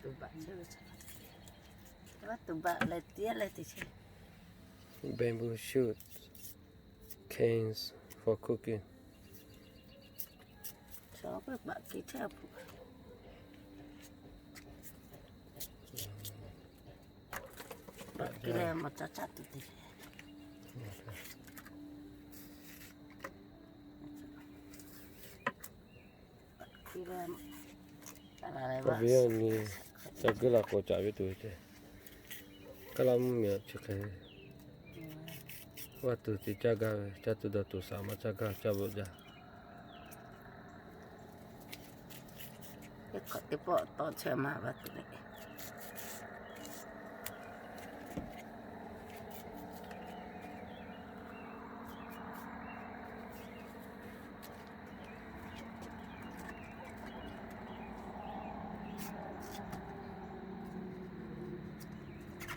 Tuˬ baꞈ chehˇ ve, vaˇ tuˬ baꞈ leh tiˉ leh te chehˇ. Bamboo shoot, canes for cooking. Chaw k'oˆ baꞈ ke chehˇ a hpu. Baꞈ ke leh maˇ caˇ caˇ tuˬ te. K'oˆ ve nyi, ca geuˆ la k'o caꞈ ve tuˬ ve ce. Kaˇ laˇ mvuhˇ miˬ chi hk'e, vaˇ tuˬ te caˇ gaˇ ve, caˇ tuˬ dawˬ tuˬ saˍ maˇ caˇ gaˇ, caˇ bvuhꞈ jaˇ. Teˇ hk'awꞈ teˇ pawˆ tawˇ chehˇ maˇ vaˇ tuˬ le.